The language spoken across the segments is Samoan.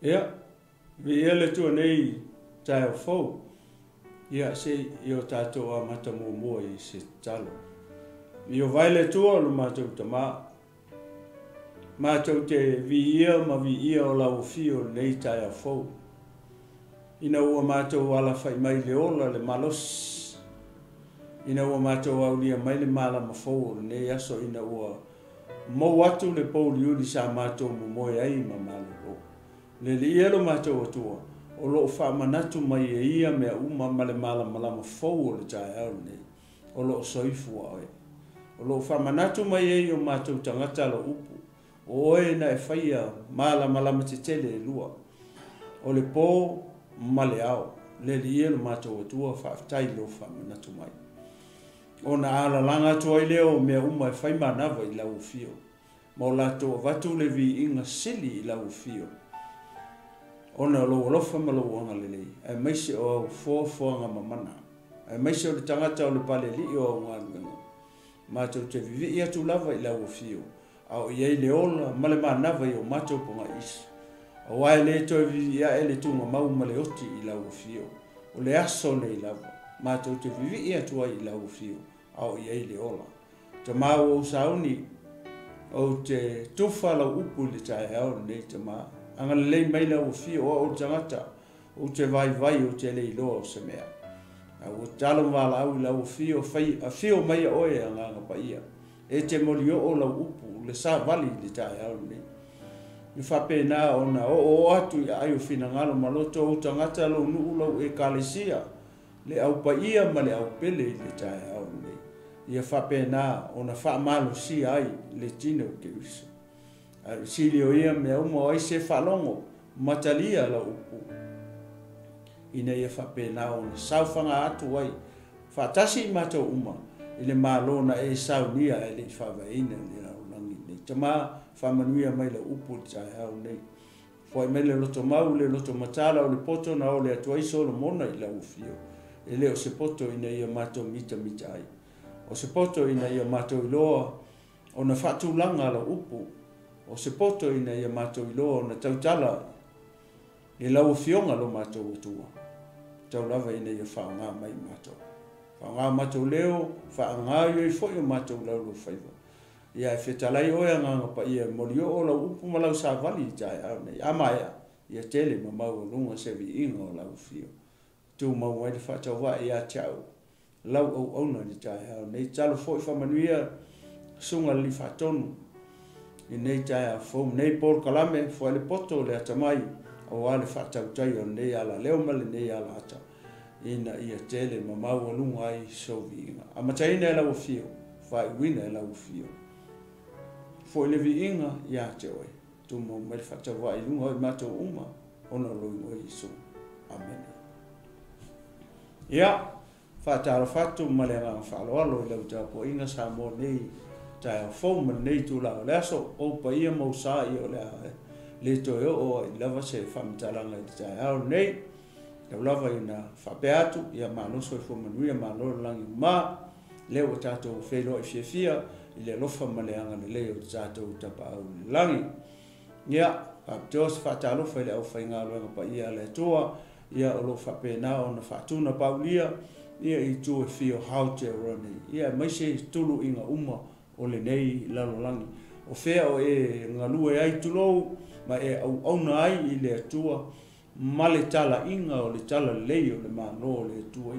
Ia, viia le Atua nei taeao fou. Ia, se i o tatou amata muamua i se tatalo. Ieova e le Atua o lo matou Tama, matou te viia ma viia o lau afio i lenei taeao fou. Ina ua matou alafai mai le ola le malosi, ina ua matou aulia mai le malama fou o lenei aso, ina ua mou atu le pouliuli sa matou momoe ai ma malolo. Le Alii e lo matou Atua, o lo o faamanatu mai e ia mea uma ma le malamalama fou o le taeao lenei, o lo o soifua oe. O lo o faamanatu mai ai o matou tagata lau upu, o oe na e faia malamalama tetele e lua, o le po ma le ao. Le Alii e lo matou Atua, faafetai i lou faamanatu mai. Ona alalaga atu ai lea o mea uma e fai manava i lau afio, ma o latou avatu le viiga sili i lau afio, ona o lou alofa ma lou agalelei, aemaise o au foafoaga mamana, aemaise o le tagata o le Palealii o au galuega. Matou te vivii atu lava i lau afio, a o i ai le ola ma le manava i o matou pagaisi, aua e le toe vivii ae le tugamau ma le oti i lau afio. O le aso nei lava, matou te vivii atu ai i lau afio, a o i ai le ola. Tama ua ou sauni, ou te tufa lau upu i le taeao lenei, Tama. Agalelei mai lau afio, o au o le tagata, ou te vaivai, ou te le iloa o se mea. A ua tatalo ma valaau i lau afio, fai, afio maia oe e Agaga Paia, e te molioo lau upu le savali i le taeao lenei. E faapena ona oooo atu i aai o finagalo ma loto ou tagata, lou nuu, lou ekalesia, le au paia ma le au pele i le taeao lenei. Ia faapena ona faamalosia ai le tino o Keriso. Ae o le sili o ia mea uma, o ai se faalogo matalia lau upu, ina ia faapena ona saofaga atu ai faatasi i matou uma i le Malo na e saunia ae le i faavaeina le lalolagi lenei. Tama, faamanuia mai lau upu i le taeao lenei. Foai mai le loto mau, le loto matala o le poto na ole atu ai Solomona i lau afio. E le o se poto ina ia matou mitamita ai, o se poto ina ia matou iloa ona faatulaga lau upu, o se poto ina ia matou iloa ona tautala i lau afioga lo matou Atua. Tau lava ina ia faaaoga mai matou. Faaaoga matou leo, faaaoga ai foi o matou laulaufaiva. Ia e fetalai oe Agaga Paia e molioo lau upu ma lau savali i taeao nei. A maea, ia tele ma maualuga se viiga o lau afio. Tumau ai le faatauvaa ia te au, lau auauna i le taeao nei. Talo foi faamanuia susuga le Alii Faatonu i nei taeao fou, nei polokalame, foai le poto le atamai, aua le faatautai o lenei alaleo ma lenei alaata, ina ia tele ma maualuga ai sou viiga. Amataina e lau afio, faaiuina e lau afio. Foi le viiga ia te oe, tumau mai le faatauvaa i luga o i matou uma, ona o lou igoa Iesu. Amene. Ia, faatalofa atu ma le agaga faaaloalo i lau tapuaiga Samoa nei taeao fou ma lenei itula o le aso. O paia ma usa ia o le a le toe oo ai lava se faamatalaga i le taeao lenei. Tau lava ina faapea atu, ia malo soifua manuia, malo le lagi ma lea ua tatou feiloai fiafia i le alofa ma le agalelei o le tatou Tapaau i le lagi. Ia, faapitoa se faatalofa i le aufaigaluega paia a le Atua, ia o lo o faapena ona faatunapaulia ia i itu e fia o Aotearoa nei, ia aemaise tuluiga uma o lenei lalolagi. O fea o e galue ai tulou ma e auauna ai i le Atua ma le talaiga o le talalelei o le Malo o le Atua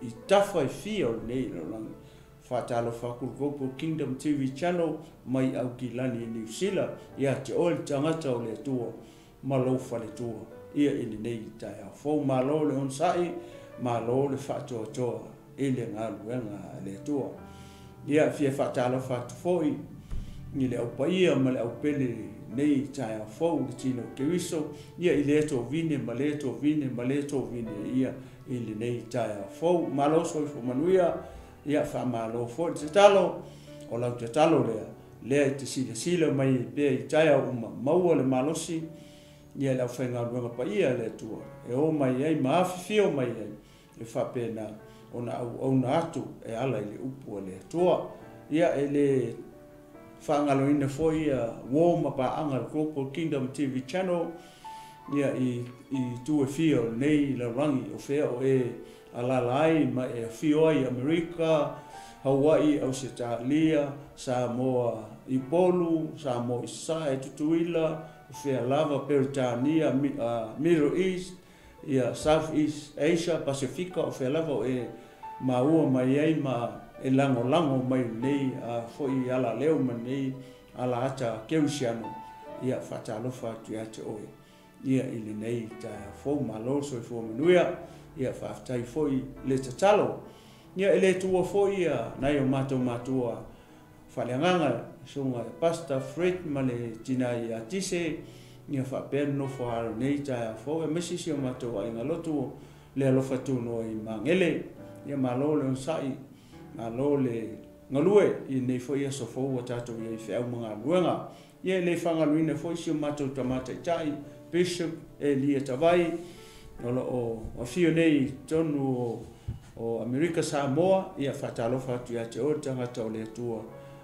i tafa e fia o lenei lalolagi. Faatalofa atu le Global Kingdom TV Channel mai Aukilani i Niu Sila ia te oe le tagata o le Atua ma lou faletua ia i lenei taeao fou. Malo le onosai, malo le faatoatoa i le galuega a le Atua. Ia fia faatalofa atu foi i le au paia ma le au pele nei taeao fou le tino Keriso, ia i lea tovine ma lea tovine ma lea tovine ia i lenei taeao fou. Malo soifua manuia, ia faamalo foi le tatalo, o lau tatalo lea, lea e te silasila mai pea i taeao uma, maua le malosi ia le aufaigaluega paia a le Atua e o mai ai ma afifio mai ai e faapena ona auauna atu e ala i le upu a le Atua. Ia e le faagaloina foi ia uo ma paaga le Global Kingdom TV Channel, ia i itu e fia o lenei lalolagi, o fea o e alaala ai ma e afio ai i Amerika, Hawaii, Ausetalia, Samoa i Upolu, Samoa i Sasae, Tutuila, o fea lava, Peretania, Middle East, ia South East Asia, Pasefika, o fea lava o e maua mai ai ma e lagolago mai i lenei foi alaleo ma lenei ala ata kerisiano, ia faatalofa atu ia te oe ia i lenei taeao fou. Malo le soifua manuia, ia faafetai foi le tatalo. Ia e le tuua foi ia nai o matou matua faaleagaga, susuga ia Pastor Fred ma le tina ia Tise, ia faapea le nofo a alo i lenei taeao fou, aemaise si o matou aiga lotu le alofa tunoa i Magele. Ia malo le onosai, malo le galue i lenei foi aso fou ua tatou i ai i feau ma galuega. Ia e le faagaloina foi si o matou tama taitai, Bishop Elia Tavai, o lo o afio nei i totonu o Amerika Samoa. Ia faatalofa atu ia te oe le tagata o le Atua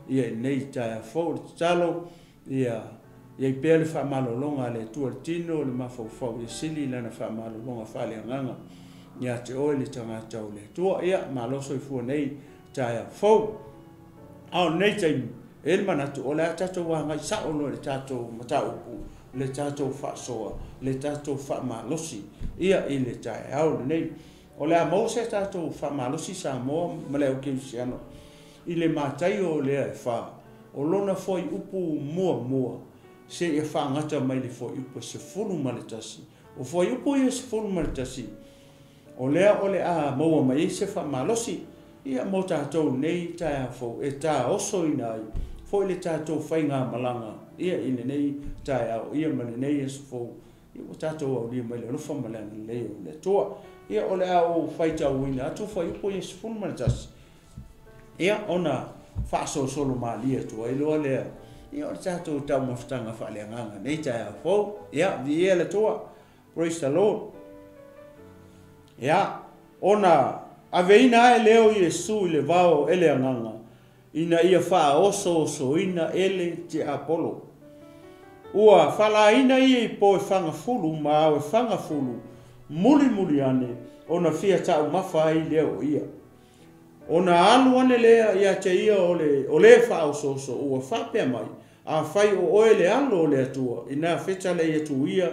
ia i lenei taeao fou. Le tatalo ia i ai pea le faamalologa a le Atua i le tino, le mafaufau ia sili lana faamalologa faaleagaga ia te oe le tagata o le Atua. Ia malo soifua nei taeao fou. A o lenei taimi, e i ai le manatu o le a tatou agai sao loa i le tatou mataupu, le tatou faasoa, le tatou faamalosi ia i le taeao lenei. O le a maua se tatou faamalosi Samoa ma le au kerisiano i le Mataio lea e 4, o lona fuaiupu muamua seia faagata mai le fuaiupu e 11. O fuaiupu ia e 11, o lea o le a maua mai ai se faamalosi ia mo tatou nei taeao fou e taosoina ai foi le tatou faigamalaga ia i lenei taeao ia ma lenei aso fou ia ua tatou aulia mai le alofa ma le agalelei o le Atua. Ia o le a ou faitauina atu fuaiupu ia 11, ia ona faasolosolo malie atu ai loa lea ia o le tatou taumafataga faaleagaga nei taeao fou. Ia viia le Atua. Praise the Lord. Ia ona aveina ae lea o Iesu i le vao e le agaga, ina ia faaosoosoina e le tiapolo. Ua faalaina ia i po e fagafulu ma ao e fagafulu, mulimuli ane ona fia taumafa ai lea o ia. Ona alu ane lea ia te ia o le, o le faaosooso ua faapea mai, afai o oe le alo o le Atua, ina fetalai atu ia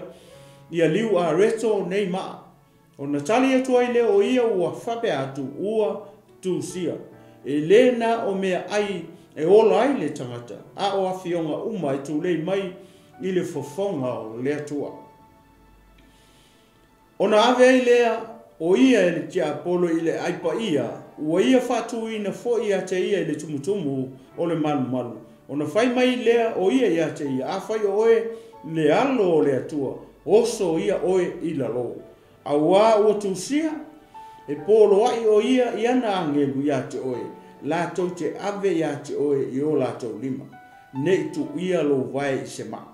ia liu areto nei maa. Ona tali atu ai lea o ia ua faapea atu, ua tusia, e le na o meaai e ola ai le tagata, a o afioga uma e tulei mai i le fofoga o le Atua. Ona ave ai lea o ia e le tiapolo i le aai paia, ua ia faatuina foi ia te ia i le tumutumu o le malumalu. Ona fai mai lea o ia ia te ia, afai o oe le alo o le Atua, oso ia oe i lalo. Auā ua tusia, e poloai o ia i ana agelu ia te oe, latou te ave ia te oe i o latou lima, nei tuuia lou vae i se maa.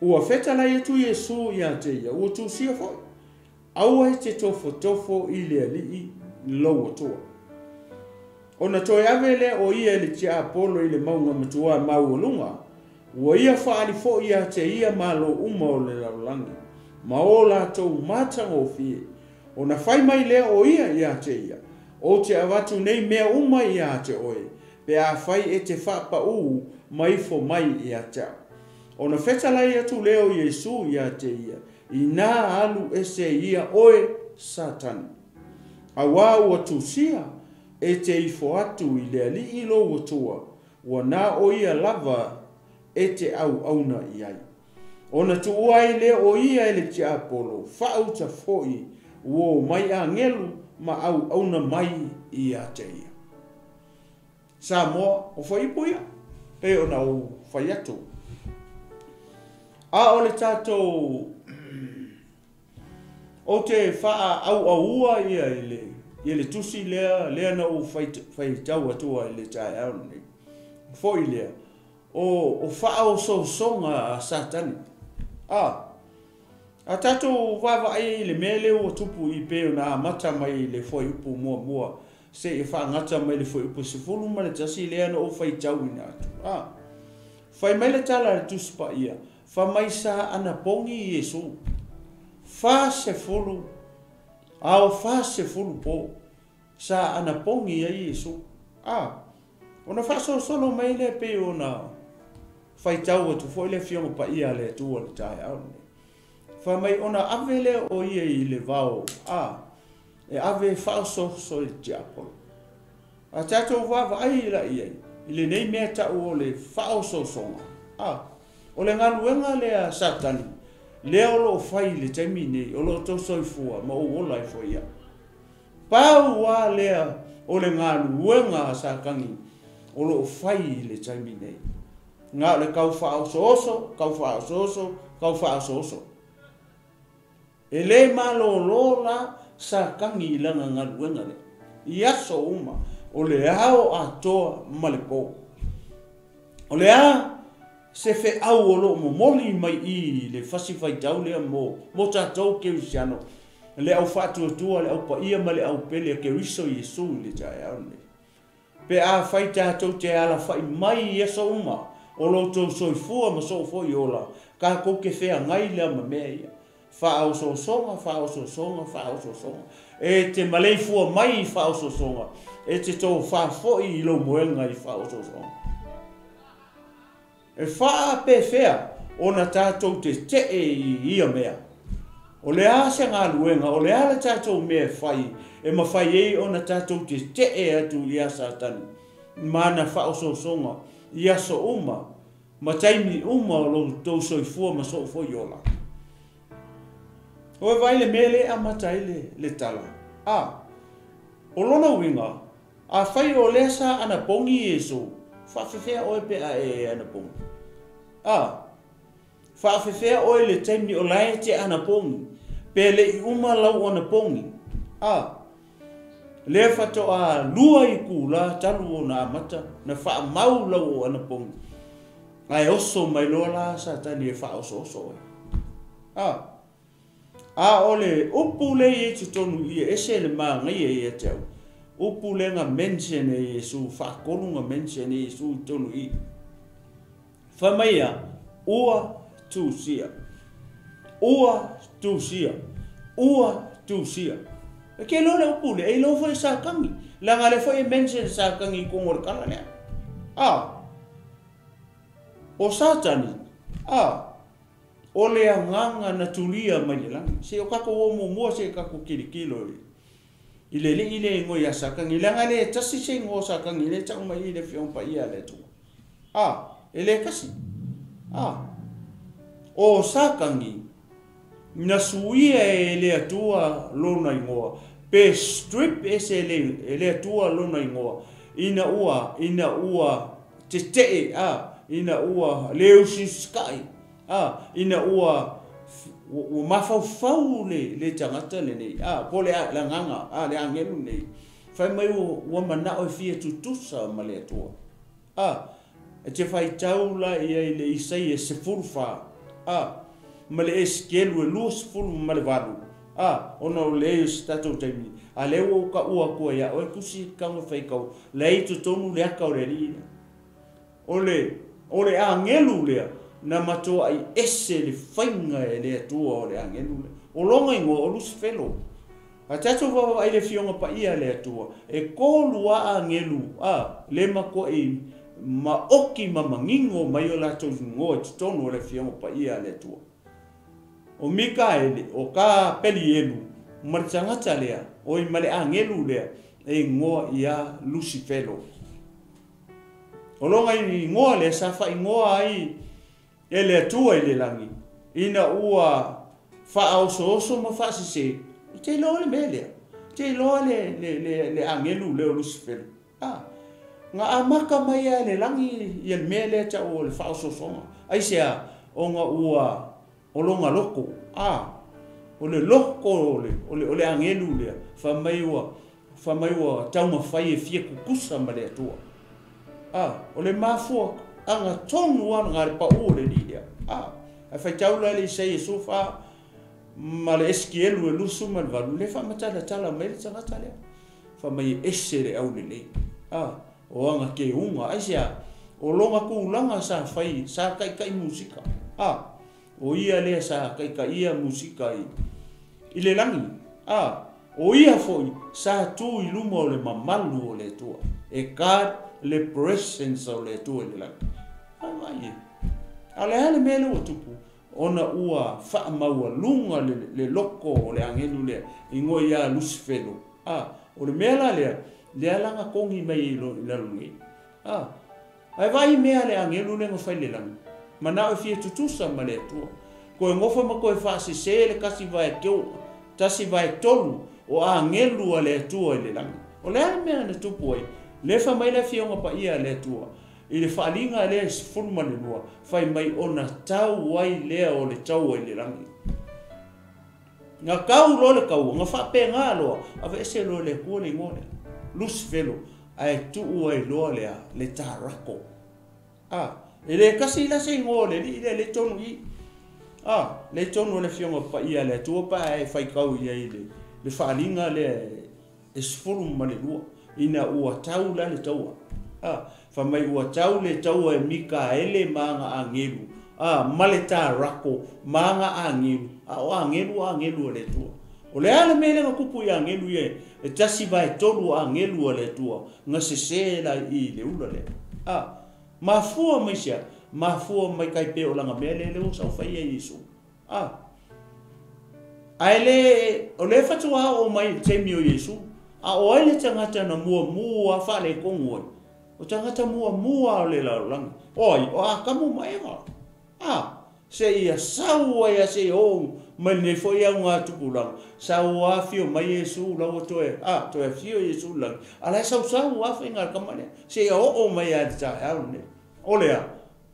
Ua fetalai atu Iesu ia te ia, ua tusia foi, aua e te tofotofo i le Alii lou Atua. Ona toe ave lea o ia e le tiapolo i le mauga matua maualuga, ua ia faaali foi ia te ia malo uma o le lalolagi, ma o latou matagofie. Ona fai mai lea o ia ia te ia, ou te avatu nei mea uma ia te oe, pe afai e te faapaū ma ifo mai ia te au. Ona fetalai atu lea o Iesu ia te ia, inā alu ese ia oe Satani. Auā ua tusia, e te ifo atu i le Alii lou Atua, ua na o ia lava e te auauna i ai. Ona tuua ai lea o ia e le tiapolo, faauta foi ua o mai agelu ma auauna mai ia te ia. Samoa, o fuaiupu ia, pei ona ou fai atu. A o le tatou ou te faaauaua ia i le ia le tusi lea lea na ou faitau atua i le taeao lenei. Foi lea o faaosoosoga a Satani. A tatou vaavaai i le mea lea ua tupu i pei ona amata mai i le fuaiupu muamua seia faagata mai le fuaiupu 11 lea na ou faitauina atu. Fai mai le tala a le Tusi Paia, fa mai sa anapogi Iesu. 40 ao 40 po sa anapogi ai Iesu. A ona faasolosolo mai lea pei ona faitau atu foi le Afioga Paia a le Atua i le taeao lenei. Fai mai ona ave lea o ia i le vao, a e ave e faaosooso i le tiapolo. A tatou vaavaai la i ai i lenei mea tau o le faaosoosoga, a o le galuega lea a Satani lea o lo o fai i le taimi nei, o lo o outou soifua ma ou ola ai foi au. Pau lava lea o le galuega a Satani o lo o fai i le taimi nei, na o le tau faaosooso, tau faaosooso, tau faaosooso. E le malolo la Satani i lana galuega lea i aso uma, o le ao atoa ma le po. O le a se feau o lo o momoli mai i le fasi faitau lea mo tatou Kerisiano, le au faatuatua, le au paia ma le au pele a Keriso Iesu i le taeao lenei. Pe afai tatou te alafai mai i aso uma o lo outou soifua ma soo foi ola, tatou te feagai lea ma mea ia. Faaosoosoga, faaosoosoga, faaosoosoga. E te maleifua mai i faaosoosoga, e te tofā foi i lou moega i faaosoosoga. E faapefea ona tatou tetee i ia mea. O le a se galuega, o le a le tatou mea e fai, e mafai ai ona tatou tetee atu ia Satani ma ana faaosoosoga i aso uma ma taimi uma o lo outou soifua ma soo foi ola. O e vaai le mea lea e amata ai le tala. A, o lona uiga, afai o lea sa anapogi Iesu, faafefea oe pe a e anapogi? A, faafefea oe le taimi o la e te anapogi, pe le i uma lau anapogi? A, lea faatoa 2 itula talu ona amata na faamau lau anapogi, ae oso mai loa la Satani e faaosooso oe. A, a o le upu le i totonu ia ese le magaia ia te au. Upu le nga mention e Iesu, faatolu nga mention e Iesu i totonu i. Fai mai ia, ua tusia, ua tusia, ua tusia. E ke iloa le upu le, e iloa foi Satani. Leaga le foi e mention Satani i totonu o le tala lea. A, o Satani, a, o le agaga na tulia mai le lagi. Se o tatou o muamua se tatou kilokilo i le alii le igoa ia Satani. Leaga le tasi se igoa o Satani le tau mai i le Afioga Paia a le Atua. A, e le tasi. A, o Satani na suia e le Atua lona igoa, pe strip ese e le Atua lona igoa, ina ua tetee, a, ina ua le usiusikai, a, ina ua mafaufau le tagata lenei, a, po le agaga, a, le agelu lenei. Fai mai ua manao e fia tutusa ma le Atua. A, e te faitau la ia i le Isaia 14, a, ma le Esekielu e 28, a, ona o le o se tatou taimi, a lea ua ou taua atua ia oe tusi tago faitau, lea i totonu le ata o le alii lea. O le agelu lea, na matuai ese le faiga e le Atua o le agelu lea. O lona igoa o Lusifelo. A tatou vaavaai le Afioga Paia a le Atua, e 3 lava agelu, a, le matuai maoki ma manino mai o latou igoa i totonu o le Afioga Paia a le Atua. O Mikaele, o Kapelielu, ma le tagata lea, oi ma le agelu lea, e igoa ia Lusifelo. O lona igoa lea sa faaigoa ai e le Atua i le lagi, ina ua faaosooso ma faasese, te iloa le mea lea, te iloa le agelu lea o Lusifelo. A, na amata mai a le lagi ia le mea lea tau o le faaosoosoga. Aisea, ona ua o lona loko, a, o le loko o le agelu lea, fai mai ua taumafai e fia tutusa ma le Atua. A, o le mafua aga tonu ana le pau o le alii lea. A, ae faitau la le Isaia 14 ma le Esekielu e 28, le faamatalatala mai le tagata lea. Fai mai e ese le aulelei. A, o aga keuga, aisea, o lona tulaga sa fai, sa kaikai musika. A, o ia lea sa kaikaia musika I le lagi, a, o ia foi sa tu i luma o le mamalu o le Atua. E guard le presence o le Atua i le lagi. Vaavaai e. A o le a le mea lea ua tupu? Ona ua faamaualuga le loko o le agelu lea, igoa ia Lusifelo. A, o le mea la lea, lea la na kogi mai i lalo nei. A, ae vaai mea le agelu lea na fai i le lagi. Manao e fia tutusa ma le Atua. Toe nofo ma toe faasese le 1/3 o agelu a le Atua i le lagi. O le a le mea na tupu ai? Le fai mai le afioga paia a le Atua. I le faaaliga lea e 12, fai mai ona tau ai lea o le taua i le lagi. Na tau loa le taua, na faapena loa, aveese loa le Atua le igoa lea. Lusifelo, ae tuu ai loa lea, le tarako. A, e le kasi la se igoa o le alii lea, le tonu i. A, le tonu o le afioga paia a le Atua pa e faitau i ai le faaaliga lea e 12, ina ua tau la le taua. A, fai mai ua tau le taua e Mikaele ma ana agelu, a, ma le tarako ma ana agelu, a o agelu o agelu a le Atua. O le a le mea lea na tupu i agelu ia, e 1/3 agelu a le Atua, na sese la i le ula lea. A, mafua mai sia, mafua mai kai pe o langa mea lea lea ua saofai ai Iesu. A, ae le, o le fatua o mai le taimi o Iesu, a o ai le tagata na muamua faaletonu ai. O tagata muamua o le lalolagi. Oi, o Atamu ma Eva. A, se ia sau ai a se o mai nei foi au ngā tupulaga. Sau a fio mai Iesu la ua toe, a, toe afio Iesu lagi. A la e sau sau a whai ngā kama lea. Se ia o o mai a te taeao nei. O lea,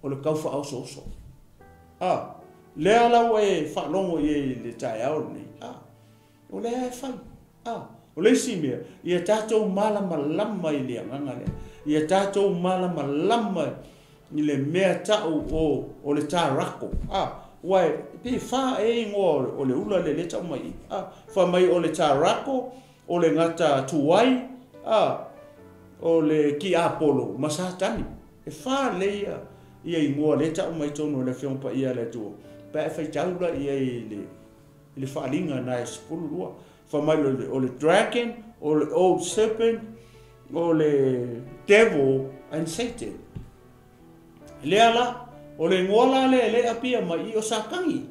o le kau whaoso oso. A, lea lau e whaalongo i e le taeao nei. A, o lea e whai. A, o le isi mea, ia tātou malamalama i le agaga lea. Ia tātou malamalama i le mea tau o le tarako. A, uai, pe wha e ingoa o le ula le le tau mai. A, wha mai o le tarako, o le ngata tuai, a, o le ki Apollo, ma Satani. E wha le ia, ia ingoa le tau mai tonu o le afioga paia le Atua. Pa e whai taula ia i le faaaliga na e 12. Wha mai o le dragon, o le old serpent, o le devil and Satan. Lea la, o le ngoa la le le apia mai i o Satani.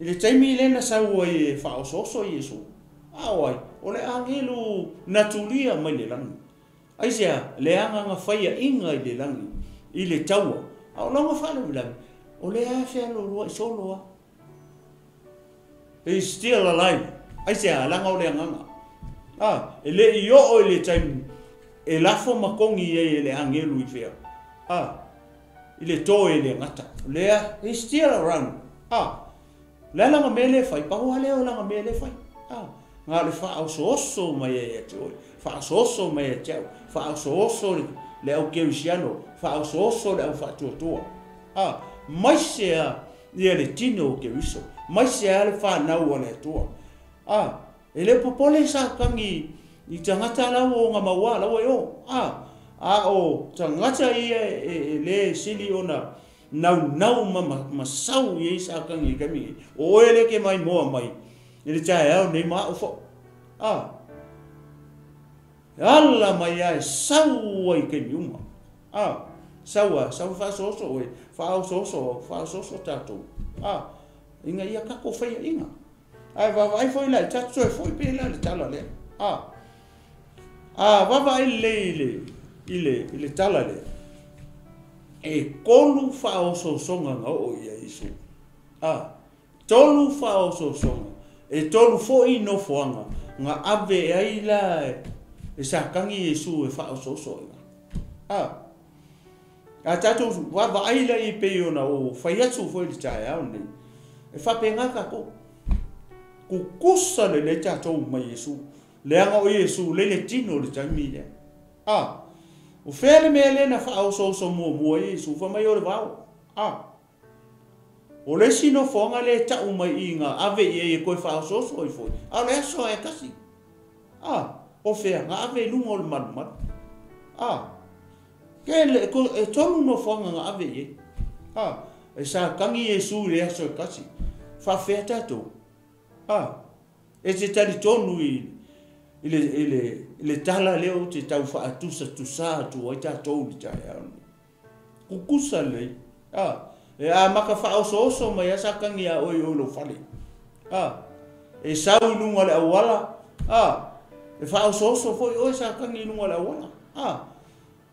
I le taimi le na sau ai e whaososo Iesu. A o ai, o le angelu natulia mai le langi. Ai sea, le anga nga whaia inga i le langi, i le taua. A o longa whaale i langi, o le a whea lorua i soloa. He is still alive. Ai sea, langa o le anganga. A, e le i o i le taimi, e lafo makongi e le angelu i whea. A, i le toe le ngata. Lea, he is still around. A, lea langa mea le whai, paua lea o langa mea le whai. A, ngā le whaoso mai e te oi, whaoso mai e te au, whaoso le au kerusiano, whaoso le au whaatuatua. A, mai sea ia le tino o Keriso, mai sea le whanau a le Atua. A, e le popole sa kangi i tangata lau o ngā maua lau e o. A, a o tangata ia e le sili ona nau nau ma sau i sa kangi kami. O e le ke mai moa mai. I le tae au nei maa o fo. A, ala mai ai sau ai ke miuma. A, sau a, sau whaososo oe, whaososo, whaososo tātou. A, inga ia kako whaia inga. Ai vaavaai foi la, tātou toe foi pe la le tala lea. A, a vaavaai le i le tala lea. E 3 whaososoga nga o ia Isu. A, 3 whaososoga. E 3 foi nofoaga nga ave ai la e sakangi Iesu e whaososo inga. A, a tātou vaavaai la i pei ona o whai atu foi le taeao nei. E whapenga kako. Kukusa le le tātou mai Iesu. Leanga o Iesu le le tino le taimi lea. A, o whea le mea le na whaososo mua mua Iesu, wha mai o le vao. A, o le sino foanga le tau mai i ngā ave i e koe whaososo i foi. A o le aso e kasi. A, o whea ngā ave i lunga o le malumalu. A, ke le, e tolu no foanga ngā ave i e. A, e sa kangi Iesu i le aso e kasi. Whawhea tātou. A, E te talitonu i le tala lea ou te tau faatusatusa atu ai tatou i le taeao lenei. Kukusa lelei. E amata faaosooso mai lava Satani ia oe i o i lou fale. E sau i luga o le auala, e faaosooso foi oe Satani i luga o le auala.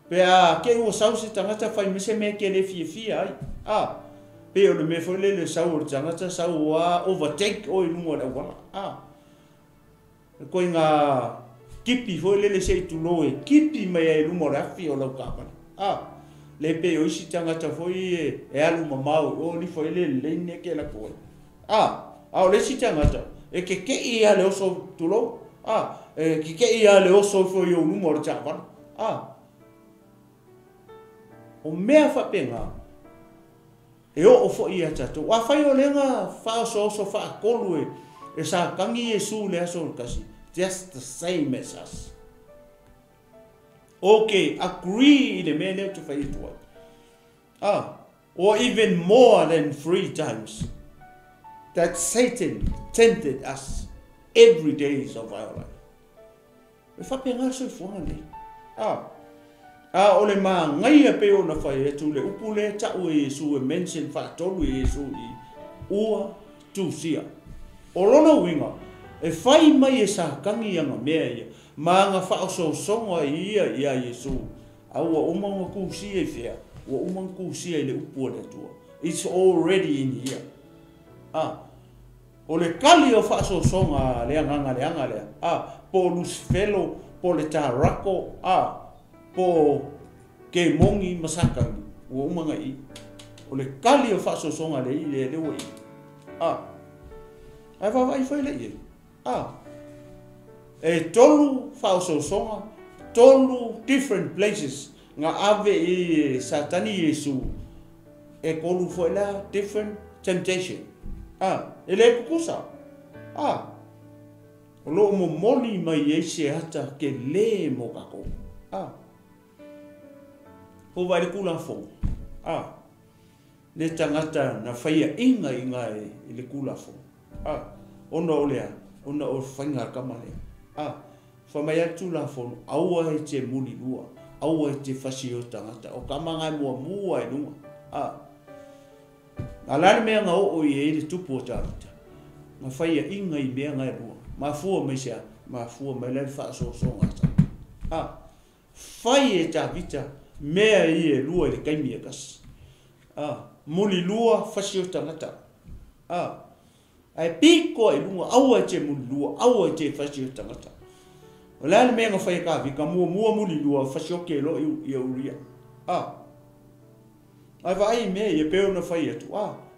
Pe a te i ua sau se tagata fai mai se mea e te le fiafia ai. Pei o le mea foi lele sau o le tagata sau ua overtake oe i luga o le auala. E koiga kipi foi lele se i tulou e kipi mai ai i luma o le afi o lau taavale. Le pei o isi tagata foi e alu mamao i o lifo ai le lane e te alu atu ai. A o le isi tagata e keke'i lava le oso tulou. E keke'i lava le oso ifo i ou luma o le taavale. O mea faapena e oo foi ia tatou. Afai o lea na faaosooso faatolu e Satani Iesu i le aso o le tasi, just the same as us. Ok, agree i le mea lea ou te fai atu ai. Or even more than 3 times that Satan tempted us every days of our life. E faapena le soifuaga nei. A o le magaia pei ona fai atu le upu lea tau e Iesu e mention faatolu e Iesu i ua tusia. O lona uiga, e fai mai e Satani ana mea ia, ma ana faaosoosoga ia ia Iesu, a ua uma ona tusia i fea, ua uma ona tusia i le upu a le Atua. It's already in here. O le kali o faaosoosoga le agaga leaga lea. Po o Lusifelo, po o le Tarako, po o Kemogi ma Satani, ua uma na i. O le kali o faaosoosoga le i le ua i. Ae vaavaai foi le i. E 3 faaosoosoga, 3 different places nga ave i Satani Iesu, e 3 foi la different temptation. E le kukusa. O loo momoli mai ai se ata ke le mo kākou. Ko vai le kulafono. Le tagata na whaia inga inga i le kulafono. Ona o lea, ona o whainga kama lea. Wha mai atu lafono, aua e te muli lua, aua e te whasi o tangata, o kama ngai mua mua e lunga. A la le mea nga o i e le tupu o tāvita. Nga whaia inga i mea ngai lua. Mafua mai sea, mafua mai le whaasoosoga ata. Whai e tāvita, mea i e lua i le kaimi e kasi. Muli lua, whasi o tangata. Ae piko e lunga, aua e te muli lua, aua e te whasi o tangata. O lea le mea nga whai ka vika, mua mua muli lua, whasi o ke lo i uria. Ai vaai mea i e peo na whai atu.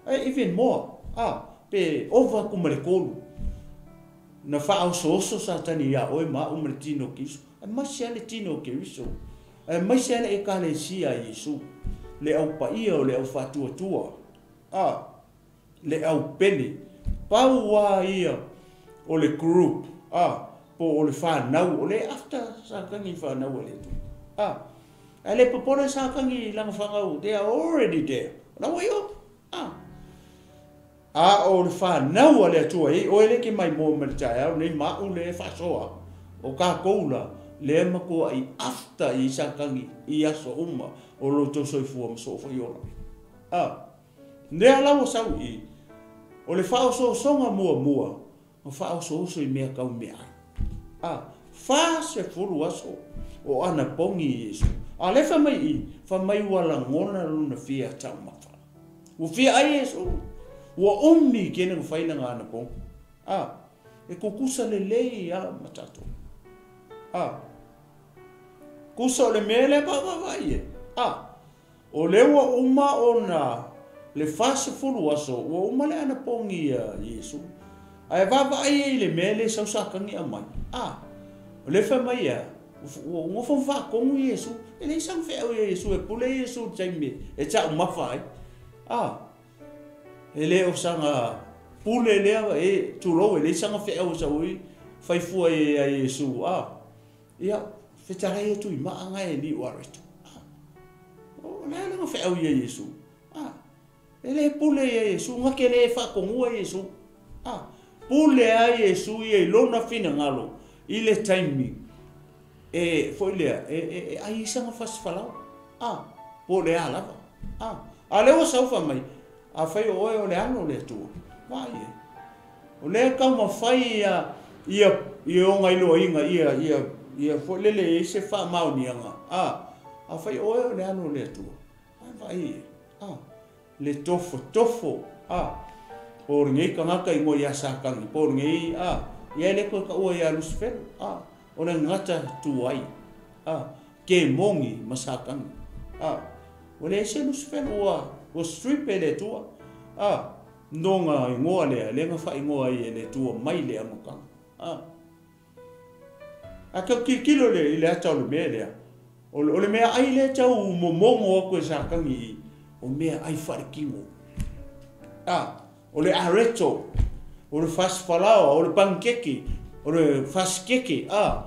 Ai even more. Pe ova ku male kolu. Na whaosooso Satani ia oe ma o male tino kiso. Ai maisi ale tino ke riso. Ai maisi ale e kalesia Iesu. Le au paia o le au whatuatua. Le au pele. Pau ia o le group. Po o le whanau. O le after Satani whanau ale tu. Ai le popole Satani langa whanau. They are already there. La wai o. A o le whanau ale atua e o ele ke mai mo me te au nei ma u le whasoa. O ka koula le makoa i after i Satani i aso uma o lo tau soifua ma so whaiola. Nea lawa sau i o le whaosoosoga mua mua o whaosooso i mea kau mea ai. 40 aso o ana pongi i Iesu. A le whamai i, whamai ua langona luna fia taumafa. Ua fia ai Iesu. Ua umi kene nga whaina nga ana pongi. E kukusa le lei a matato. Kusa o le mea lea pa vai e. O le ua uma ona le 40 aso, ua uma le ana pongi a Iesu. Ae vaavaai ai i le mea le sausakangi a mai. O le whamai ia, ua ngofo whaakongu Iesu. E le isang wheau ia Iesu, e pule Iesu taimi, e tau mafa ai. E le o sanga pule lea, e tulou, e le isanga wheau sa ui, whaifua e a Iesu. Ia, whetarai atu i maanga e li o aretu. O lea langa wheau ia Iesu. E le pule ia Iesu, nga ke le whaakongua Iesu. Pule ai Iesu ia i lona finagalo i le taimi e foi lea e ai isaga fasifalaoa. A, po o le a lava. A, a lea ua sau fai mai, afai o oe o le Alo o le Atua, vaai e. O lea e taumafai ia ia ia ogailoaina ia ia ia foi lele e i ai se faamaoniaga. A, afai o oe o le Alo o le Atua, vaai e. A, le tofotofo, a, o lenei tagata igoa ia Satani, po o lenei, a, ia e le toe taua ia Lusifelo, a, o le gata tuai, a, kemoni ma Satani, a, ua leai se Lusifelo, ua, ua strip e le Atua, a, lona igoa lea, lea na faaigoa ai e le Atua mai le amataga, a. A tau tilotilo i le ata o le mea lea, o le meaai lea e tau momono atu e Satani i i, o meaai faaletino. A, o le areto, o le fasifalaoa, o le panikeke, o le fasikeke, a,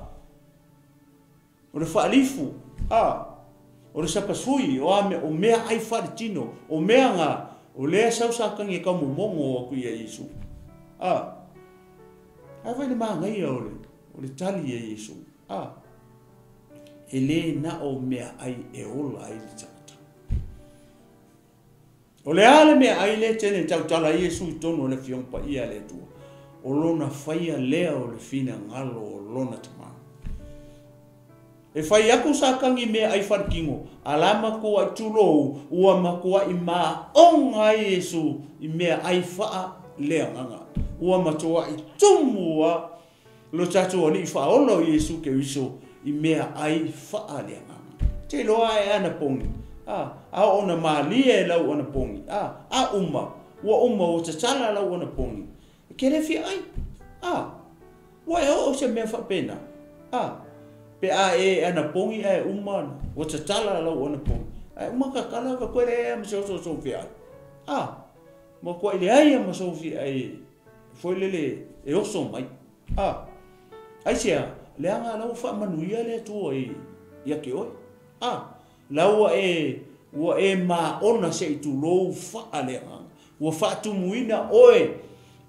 o le faalifu, a, o le sapasui, o a mea, o meaai faaletino, o mea na, o lea e sau Satani e tau momono atu ia Iesu. A, ae vaai i le manaia o le, o le tali a Iesu. A, e le na o meaai e ola ai le tagata. O le a le meaai lea e tele e tautala ai Iesu i totonu o le Afioga Paia a le Atua? O lona faia lea o le finagalo o lona Tama. E fai atu Satani i meaai faletino, a la matuai tulou, ua matuai maoga ai Iesu i meaai faaleagaga. Ua matuai tumu lava lo tatou Alii Faaola o Iesu Keriso i meaai faaleagaga. Te iloa a e anapogi, a, a oo ina malie e lau anapogi, a, a uma, ua uma, ua tatala lau anapogi, e te le fia ai, a, ua e oo i se mea faapena, a, pe a e anapogi ae uma, ua tatala lau anapogi, ae uma tatala ua toe leai lava ma se oso o sou feai, a, matuai leai lava ma sou feai foi lele e oso mai. A, aisea, leaga la ua faamanuia le Atua i, ia te oe. A, la ua e, ua e maona se i tulou faaleagaga. Ua faatumuina oe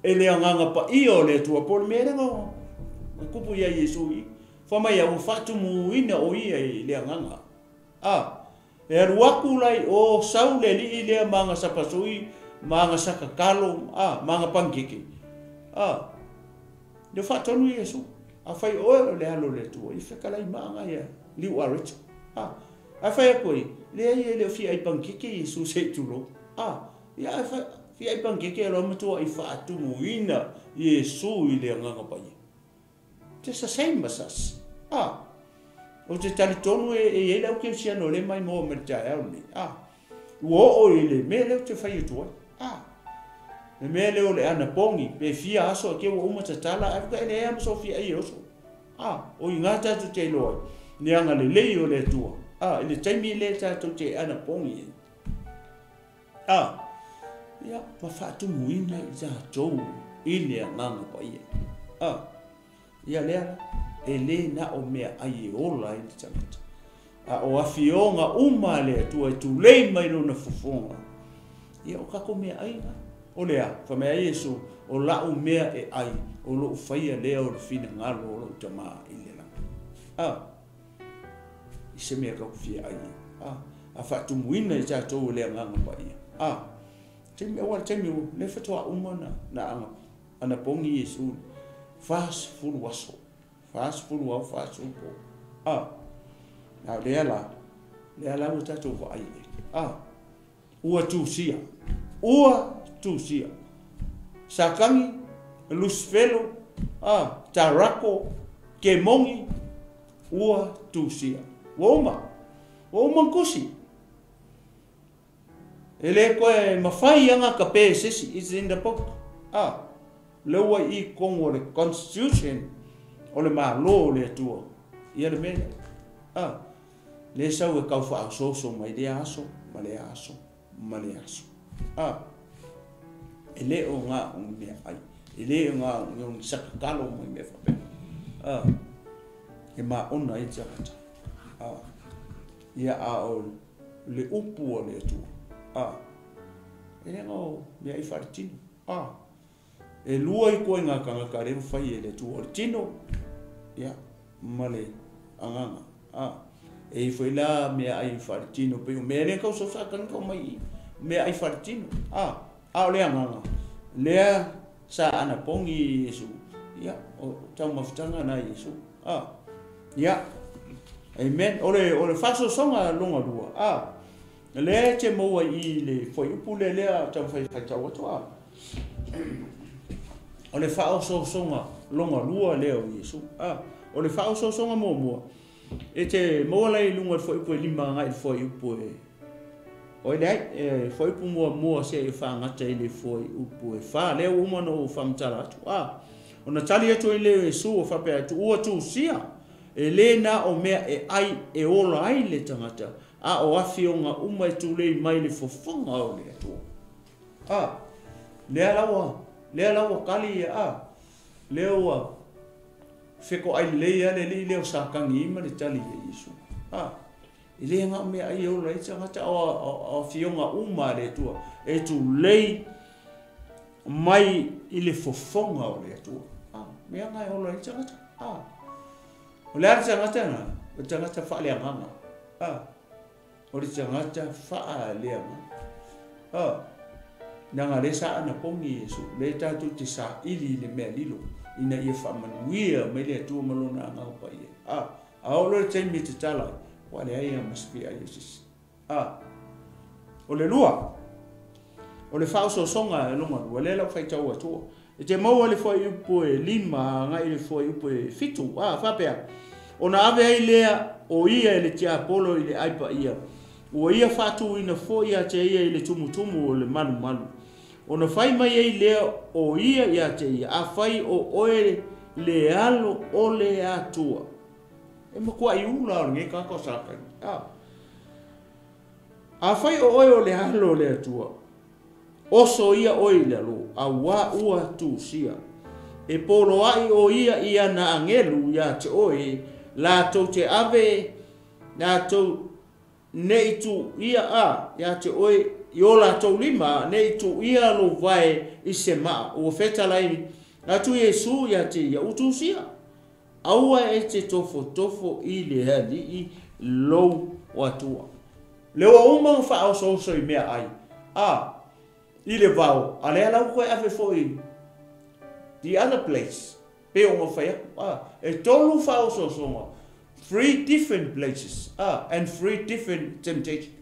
e le Agaga Paia o le Atua. Po o le mea lea na tupu ia Iesu i i. Fai mai ua faatumuina o ia i le Agaga. A, e alu atu la i o, sau le alii lea ma ana sapasui, ma ana sakatalo, a, ma ana panikeke. A, lea faatonu Iesu, afai oe o le Alo o le Atua, ia fetalai ma aga ia liu areto. A, ae fai atu ai, leai e le o fia ai panikeke Iesu se i tulou. A, ia ae fia ai panikeke loa matuai faatumuina Iesu i le Agaga Paia. Just the same as us. A, ou te talitonu e i ai le au kerisiano o lea e maimoa mai le taeao lenei. A, ua oo i le mea lea ou te fai atu ai. A, le mea lea o le anapogi, pe fia aso ake ua uma tatala, ae faatoa e leai lava ma sou fia ai e oso. A, o i ina tatou te iloa ai le agalelei o le Atua, a, i le taimi lea tatou te anapogi ai. A, ia, ma faatumuina i tatou i le Agaga Paia. A, ia lea la, e le na o meaai e ola ai le tagata, a o afioga uma a le Atua e tulei mai lona fofoga. Ia, o tatou meaai na. O le a? Fai mai ai Iesu, o la'u mea e ai, o lo'u faia lea o le finagalo o lo'u Tama i le lagi. A. i se mea tatou te fia ai ai. A, a faatumuina i tatou e le Agaga Paia. A, taimi, aua le taimi o lea faatoa uma na, na ana, anapogi Iesu 40 aso, 40 ao, 40 po. A, a o lea la, lea la ua tatou vaai i ai. A, ua tusia, ua tusia. Satani, Lusifelo, a, Tarako, Kemoni, ua tusia. Ua uma. Ua uma ona tusi. E le toe mafai ana kape e se isi. It's in the book. A, lea ua i i totonu o le constitution o le Malo o le Atua. Ia le mea lea. A, lea sau e tau faaosooso mai lea aso ma lea aso ma lea aso. A, e le o na o ni meaai, e le o na o ni sakatalo ma ni mea faapena. A, e maona ai le tagata. A, ia a o le upu a le Atua. A, e le na o meaai faaletino. A, E lua ituaiga tagata lea ua fai e le Atua, o le tino, ia, ma le agaga. A, e i ai foi la meaai faaletino, pei o mea lea tau sosa tagi tau mai i, meaai faaletino. A, a o le agaga, lea sa anapogi i Iesu, ia, o taumafataga na Iesu. A, ia, amen. O le, o le faasoasoga lona lua, a, lea e te maua i le fuaiupu lea, lea taumafai e faitau atu, a. O le faaosoosoga lona lua lea o Iesu. A, o le faaosoosoga muamua, e te maua la i luga o le fuaiupu e 5 agai i le fuaiupu e oi leai, e fuaiupu muamua seia faagata i le fuaiupu e 4, lea ua uma ona ou faamatala atu. A, ona tali atu ai lea o Iesu o faapea atu, ua tusia, e le na o mea e ai e ola ai le tagata, a o afioga uma e tulei mai le fofoga o le Atua. A, lea la ua, lea la ua tali ia, a, lea ua fetoai lelei lava le alii lea o Satani ma le tali ia Iesu. A, e le na o mea ai e ola ai tagata, o afioga uma a le Atua e tulei mai i le fofoga o le Atua. A, mea na e ola ai tagata. A, o le a le tagata na? O le tagata faaleagaga. A, o le tagata faaleagaga. A, leaga lea sa anapogi Iesu, lea tatou te saili i le mea lilo, ina ia faamanuia mai le Atua ma lona agaga paia. A, a oo loa le taimi e tatala ai, ua leai lava ma se feai o se isi. A, o le lua, o le faaosoosoga e lona lua, lea la ua faitau atua. E te maua le fuaiupu e 5 agai i le fuaiupu e 7, a, faapea, ona ave ai lea o ia e le tiapolo i le ai paia, ua ia faatuina foi ia te ia i le tumutumu o le malumalu. Ona fai mai ai lea o ia ia te ia, afai o oe le alo o le Atua. E matuai ula o lenei tagata o Satani. A, afai o oe o le alo o le Atua, oso ia oe i lalo, auā ua tusia. E poloai o ia i ana agelu ia te oe, latou te ave, latou nei tuuia a ia te oe i o latou lima, nei tuuia lou vae i se maa. Ua fetalai atu Iesu ia te ia, ua tusia. Aua e te tofotofo i le Alii lou Atua. Le ua uma ona faaosooso i mea ai, a, i le vao, a lea la ua toe ave foi the other place, pe ona fai atu, a, e tolu faaosoosoga, three different places, a, and three different temptation.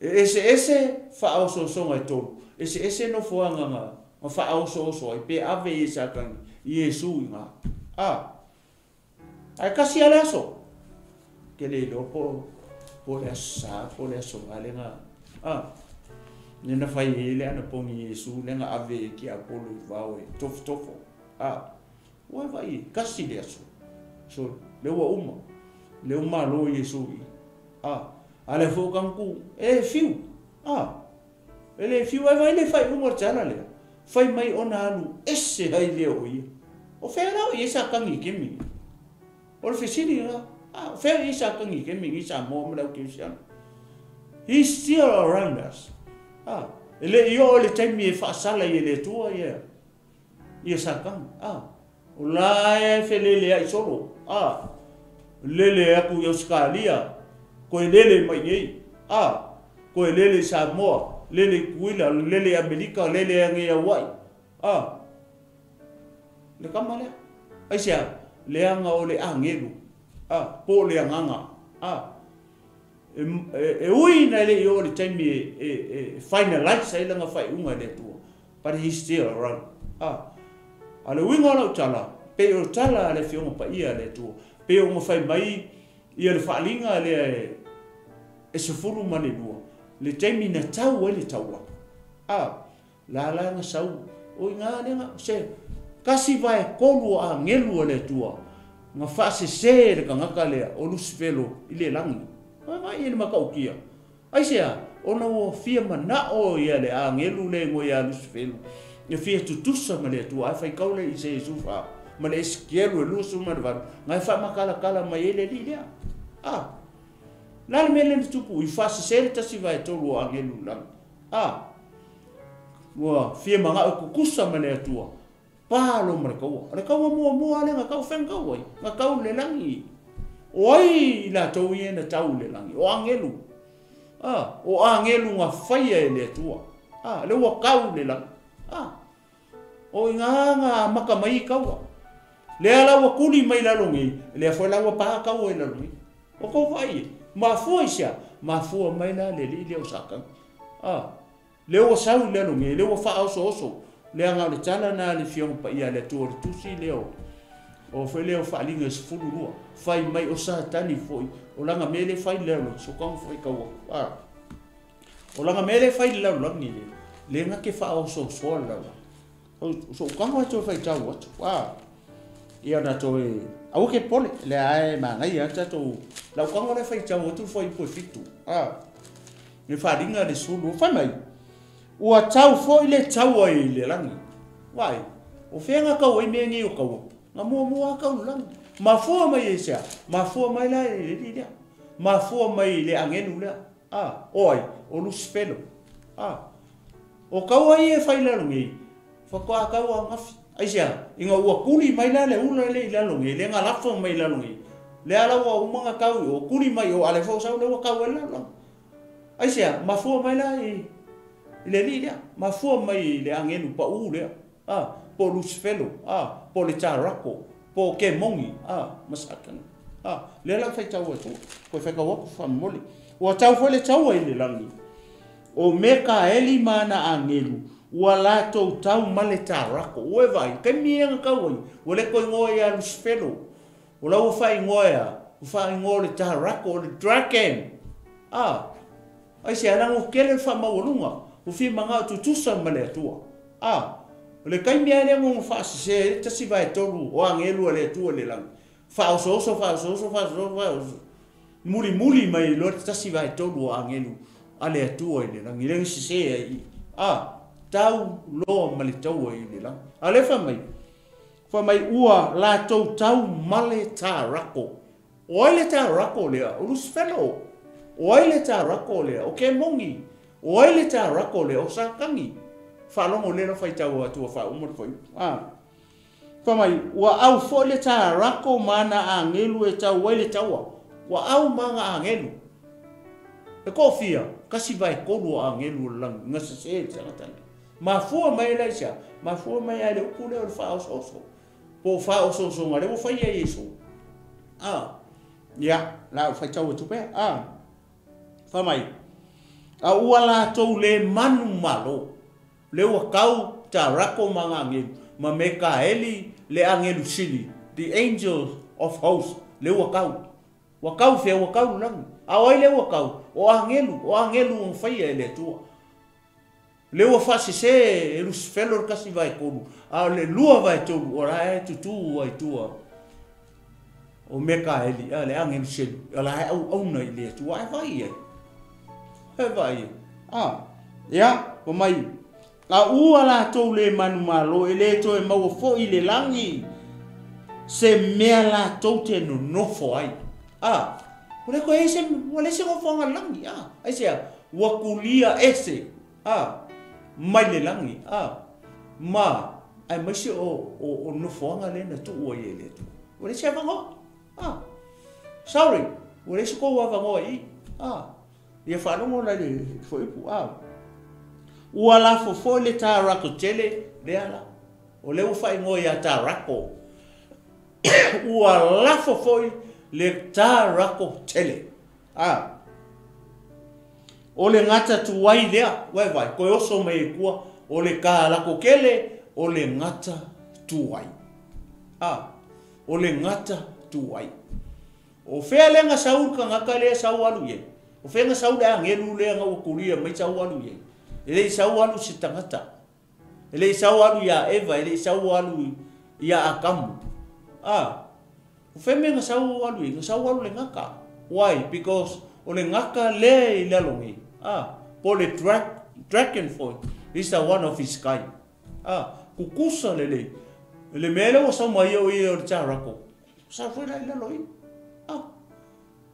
E eseese faaosoosoga e tolu, eseese nofoaga na faaosooso ai, pe ave i e Satani, i Iesu i ngā. A, ae kasi lava le aso. Ke le iloa po po le aso Sa, po le aso Gā le na, a, le na fai ai le anapogi i Iesu, le na ave e tiapolo i vao e tofotofo. A, ua e vaai, kasi le aso. So, le ua uma, le ua malo Iesu i, a, a le foi o tagutu, e fiu, a, e le fiu, ae vaai le faaiuga o le tala lea, fai mai ona alu ese ai lea o ia. O fea la o i ai Satani i taimi nei? O le fesili lena, a, o fea o i ai Satani i taimi nei i Samoa ma le au kerisiano? He is still around us. A, e le i oo le taimi e faasala ai e le Atua ia, ia Satani. A, o la e feleleai solo. A, lele atu i Ausetalia, toe lele mai nei. A, toe lele i Samoa, lele i Tutuila, lele i Amerika, lele ane i Auai. A, le tama lea. Aisea? Leaga o le agelu, a, po o le agaga, a. E ui ina e le i oo i le taimi e finalize ai lana faaiuga e le Atua, but he is still around. A, a o le uiga o lau tala, pei o le tala a le Afioga Paia a le Atua, pei ona fai mai ia le faaaliga lea e 12, le taimi na tau ai le taua. A, la la na sau, o i ina lea na, se tasi vae tolu o agelu a le Atua, na faasese e le tagata lea o Lusifelo i le lagi. Ua vaai i le matautia. Aisea? Ona ua fia manao ia le agelu lea igoa ia Lusifelo, e fia tutusa ma le Atua, ae faitau lea i se Iesu fa ma le Esekielu e 28, na e faamatalatala mai ai le alii lea. A, le a le mea lea na tupu? I faasese le tasi vae tolu o agelu i le lagi. A. Ua fia mana'o e tutusa ma le Atua, pa loa ma le taua. O le taua muamua lava lea na tau, fea na tau ai? Na tau i le lagi. O ai i latou ia na tau i le lagi? O agelu. A, o agelu na faia e le Atua. A, lea ua tau i le lagi. A, o i ina na amata mai ai taua. Lea la ua tuli mai i lalo nei, lea foi la ua pa taua i lalo nei. Ua tou vaai i ai? Mafua i se a? Mafua mai la le alii lea o Satani. A, Lea ua sau i lalo nei, lea ua faaosooso, leaga o le tala lena a le Afioga Paia a le Atua o le Tusi lea o, o foi lea o Faaaliga e 12, fai mai o Satani foi, o lana mea lea e fai i le lalolagi, so tago faitau atu, a. O lana mea lea e fai i le lalolagi lea, lea na te faaosoosoa le lalolagi. O sou tago e toe faitau atu, a. Ia ona toe, aua ke pole, lea lava e manaia lava le tatou, lau tago lea e faitau atu le fuaiupu e 7, a. Le faaaliga le sulu, fai mai, ua tau foi le taua i le lagi. Vaai, o fea na tau ai mea nei o taua? Na muamua lava tau i le lagi. Mafua mai i se a? Mafua mai la i le alii lea. Mafua mai i le agelu lea. A, o ai? O Lusifelo. A, o taua ia e fai i lalo nei, faatoa tau ananafi. Aisea? Ina ua tuli mai la le ula lea i lalo nei, lea na lafo mai i lalo nei, lea la ua uma ona tau i o, tuli mai i o, a o lea foi ua sau lea ua tau ai le lalolagi. Aisea? Mafua mai la i le alii lea, mafua mai i le agelu pau lea, a, po o Lusifelo, a, po o le Tarako, po o Kemoni, a, ma Satani. A, lea la ua faitau atu, toe faitau atu faamolemole. Ua tau foi le taua i le lagi, o Mekaeli ma ana agelu, ua latou tau ma le Tarako. Ua e vaai, taimi ia na tau ai, ua le toe igoa ia Lusifelo, O la ua faaigoa e a? Ua faaigoa o le Tarako, o le Dragon. A! Aisea? Leaga ua tele le faamaualuga, ua fia manao tutusa ma le Atua. A! O le taimi lava lea na ono faasese ai le tasi vaetolu o agelu a le Atua i le lagi, faaosooso, faaosooso, faaosooso, faaosooso, mulimuli mai loa le tasi vaetolu o agelu a le Atua i le lagi, lea na sese ai i i. A! Tau loa ma le taua i le lagi. A o lea fai mai, Fai mai ua latou tau ma le Tarako. O ai le Tarako lea? O Lusifelo. O ai le Tarako lea? O Kemoni. O ai le Tarako lea? O Satani. Faalogo lea la faitau atu a faauma le fuaiupu. A. Fai mai, ua au foi le Tarako ma ana agelu e tau ai le taua. Ua au ma ana agelu. E toafia? 1/3 o agelu o le lagi, na sese e le tagata lea. Mafua mai la i se a? Mafua mai lava i le upu lea o le faaosooso, po o faaosoosoga lea ua fai e Iesu. A, ia, la ou faitau atu pea. A, fai mai, a ua latou le manumalo, lea ua tau Tarako ma ana agelu, ma Mekaeli le agelu sili, the angel of hosts, lea ua tau. Ua tau fea? Ua tau i le lagi. A o ai lea ua tau? O agelu, o agelu ua faia e le Atua. Lea ua faasese e Lusifelo le 1/3, a o le 2/3 o la e tutū ai tua o Mekaeli, a le agelu selu, o la e auauna i le Atua. Ae vaai i ai. Ae vaai i ai. A, ia, fai mai, a ua latou le manumalo, e le toe maua foi i le lagi se mea latou te nonofo ai. A, ua le toe i ai se, ua leai se nofoaga i le lagi. A, aisea? Ua tulia ese, a, mai le lagi, a, ma, aemaise o, o, o nofoaga lea na tuu ai e le Atua. Ua leai se avanoa, a. Sorry, ua leai se tou avanoa i i, a. Ia faalogo la i le fuaiupu, a. Ua lafo foi le Tarako tele, lea la, o lea ua faaigoa ia Tarako. Ua lafo foi le Tarako tele. A. O le gata tuai lea, ua e vaai, toe oso mai ai tua, o le kalako tele, o le gata tuai. A, o le gata tuai. O fea lea na sau le tagata lea sau alu i ai? O fea na sau le agelu lea na ua tulia mai sau alu i ai? E le i sau alu i se tagata. E le i sau alu iā Eva, e le i sau alu iā Atamu. A, o fea mea na sau alu i ai? Na sau alu le gata. Why? Because o le gata lea i lalo nei, a, po o le dragon foi, is the one of his kind. A, kukusa lelei. Le mea lea ua sau mai ai o ia o le Tarako, sau foi la i lalo i. A,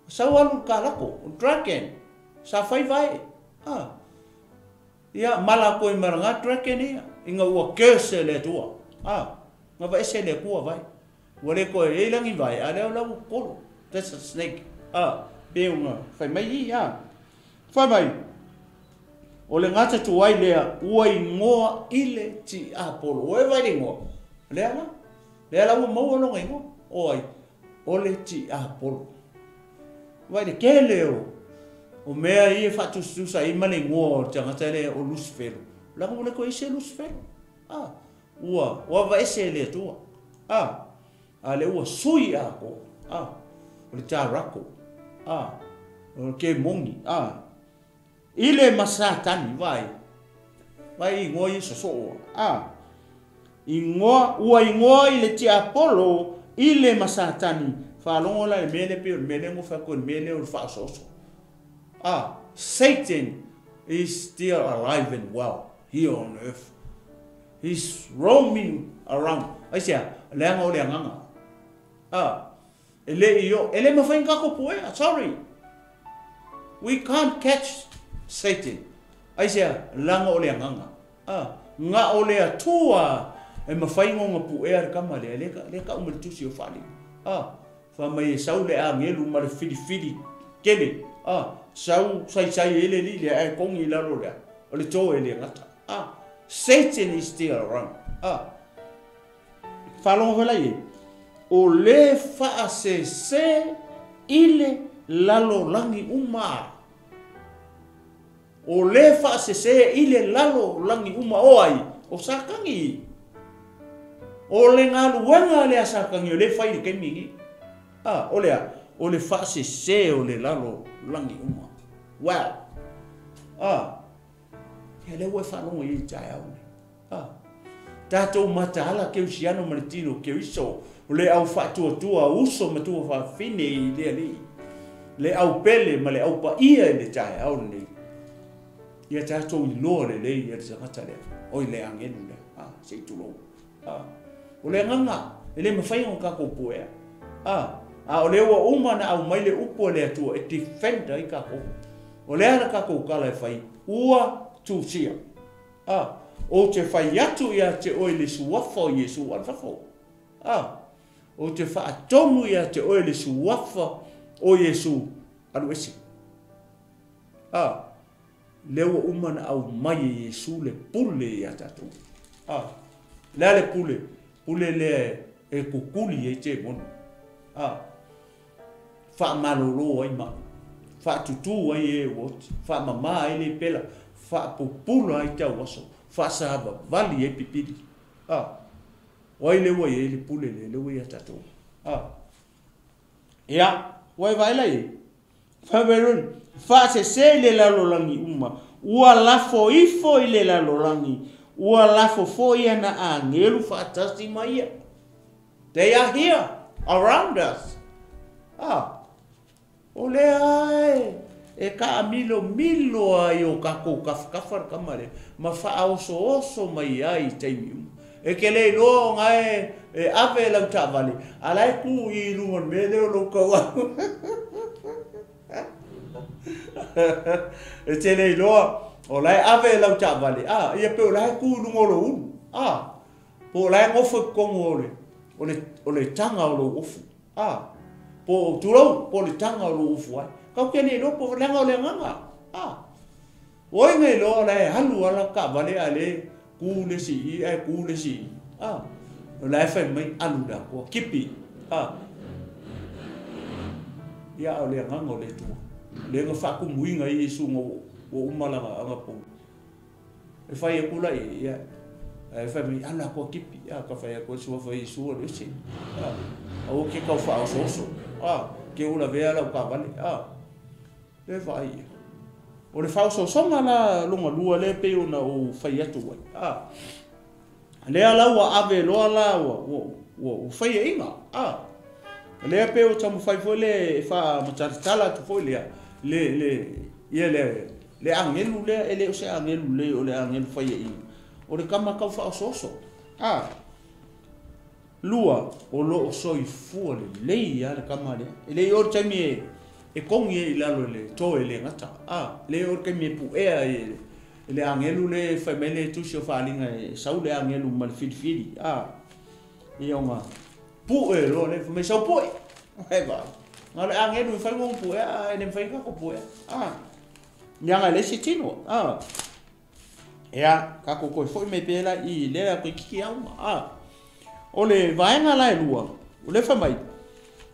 sau alu i le kalako, o le dragon, sa fai vae. A. Ia, mala atu ai ma lena dragon ia, ina ua curse e le Atua. A, na aveese e le Atua vae. Ua le toe i ai la ni vae, a lea o la ua tolo. That's a snake. A, pei ona fai mai i, a. Fai mai, o le gata tuai lea ua igoa i le tiapolo. Ua e vaai i le igoa? Lea la. Lea la ua maua lona igoa. O ai? O le tiapolo. Vaai le tele o o mea ia e faatusatusa ai ma le igoa o le tagata lea o Lusifelo. Leaga ua le toe i ai se Lusifelo. A, ua ua aveese e le Atua. A, a lea ua sui atoa. A, o le tarako. A, o le kemoni. A, i le ma Satani, vaai. Vaai igoa ia sosoo. A, igoa, ua igoa i le tiapolo i le ma Satani. Faalogo la i le mea lea pei o le mea lea na fai atu ai le mea lea o le faaosooso. A, Satan is still alive and well here on earth. He's roaming around. Aisea? Leaga o le agaga. A, e le i o, e le mafai ona tatou puea, sorry. We can't catch Satan. Aisea? Leaga o le agaga. A, na o le Atua e mafai ona puea le tama lea, lea, lea tau mai le tusi o Faaaliga. A, fai mai e sau le agelu ma le filifili tele, a, sau saisai ai le alii lea ae togi i lalo o le a? O le toe le gata. A, Satan is still around. A, faalogo foi la i ai, o le faasese i le lalolagi uma. O le faasese i le lalolagi uma o ai? O Satani. O le galuega lea a Satani o lea e fai i le taimi lenei. A, o le a? O le faasese o le lalolagi uma. Wow! A, ia lea ua e faalogo i ai i le taeao lenei. A, tatou mataala Keusiano ma le tino Keriso, o le au faatuatua uso ma tuafafine i le Alii, le au pele ma le au paia i le taeao lenei. Ia tatou iloa lelei ia le tagata lea, oi le agelu lea, a, se i tulou. A, o le agaga, e le mafai ona tatou puea. A, a o lea ua uma ona aumai le upu a le Atua e defend ai tatou. O le a le tatou tala e fai? Ua tusia. A, ou te fai atu ia te oe le suafa o Iesu alu fafo. A, ou te faatonu ia te oe le suafa o Iesu alu ese. A, lea ua uma ona aumai e Iesu le pule ia tatou. A, le a le pule? Pule lea e kukuli ai temoni. A, faamalolo ai mai, faatutū ai e ua oti, faamamā ai le pela, faapupula ai tauaso, faasavavali ai pipili. A, o ai lea ua i ai le pule lea, lea ua ia tatou? A, ia, ua e vaai la i ai? Fai mai, faasese i le lalolagi uma, ua lafo ifo i le lalolagi, ua lafo foi ana agelu faatasi ma ia. They are here around us. A, o lea e, e taamilomilo ai o tatou tafatafa le tama lea, ma faaosooso mai ai i taimi uma. E te le iloa ona e, e ave lau taavale, a la e tu i luga o le mea lea o lou tauau. E te le iloa, o la e ave lau taavale, a, ia pe o la e tu i luga o lou ulu. A, Po o la e nofo i totonu o le, o le, o le taga o lou ofu. A, po o, tulou, po o le taga o lou ofu ai. Kau ke le iloa po o leaga o le agaga. A, oi ngai loa o la e alu ala taavale a le ku le isi i ae ku le isi i. A, o la e fai mai alu le Atua, kipi. A, ia a o le agaga o le Atua. Lea na faatumuina ai Iesu ina ua uma lana anapogi. E fai aku la i ia, ae fai mai, ala koa kipi, a ka fai aku e suafa Iesu alu ese, a, aua ke kau faaosooso, a, ke ula vea lau taavale, a, le vaai ia. O le faaosoosoga la lona lua lea pei ona ou fai atu ai, a, lea la ua ave loa la ua, ua, ua, ua faiaina, a, lea pei ua taumafai foi le e faamatalatala atu foi lea, le, le, ia le, Le agelu lea e le o se agelu lelei, o le agelu faiaina, o le tama tau faaosooso. A. Lua, o lo o soifua lelei lava le tama lea. E le i oo le taimi e, e kogi ai i lalo i le toe le gata. A. E le i oo le taimi e puea ai e le, le agelu lea fai mai le Tusi o Faaaliga e sau le agelu ma le filifili, a, ia ona pu'e loa lea, fai mai sau pu'e, e vaai, na o le agelu e fai ona pu'e, a e le mafai ona tatou pu'e, a, leaga e leai se tino, a. Ia, tatou toe foi mai pea la i lea toeitiiti auga, a. O le vaega la e lua, o lea fai mai,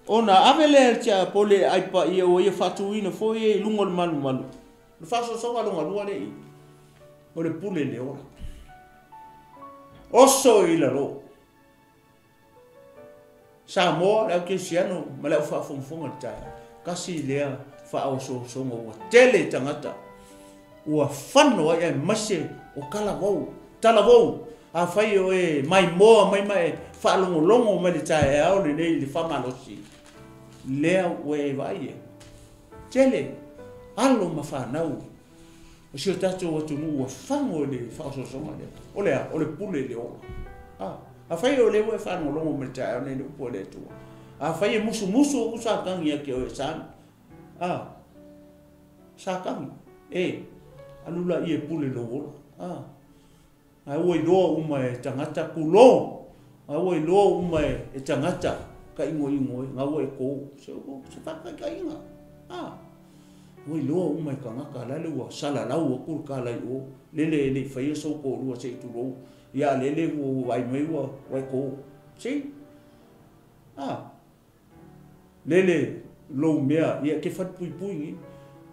ona ave lea e le tiapolo e ai paia ua ia faatuina foi e i luga o le malumalu. O le faasoasoga lona lua lea i i, o le pule le ola. Oso i lalo. Samoa, le au kerisiano ma le au faafogafoga i le taeao. Tasi lea faaosoosoga ua tele tagata ua fano ai aemaise o talavou. Talavou, afai o e maimoa mai ma e faalogologo mai le taeao lenei i le faamalosi, lea ua e vaai ai. Tele alo ma fanau o si o tatou atunuu ua fago i le faaosoosoga lea. O le a? O le pule i le ola. A, afai o lea ua e faalogologo mai le taeao lenei i le upu a le Atua, afai e musumusu ou Satani ia te oe, Sa, a, Satani, e, alu laia e pule i lou ola. A, ae ua iloa uma e tagata, tulou, ae ua iloa uma e tagata ka igoigo e, na ua e tou, se, se faataitaiga. A, ua iloa uma e tagata, la le ua salalau atu le tala i o, lele e le i faia sou toalua se i tulou, ia lele ua vaai mai ua e tou. See? A, lele lou mea, ia ke falepuipui nei,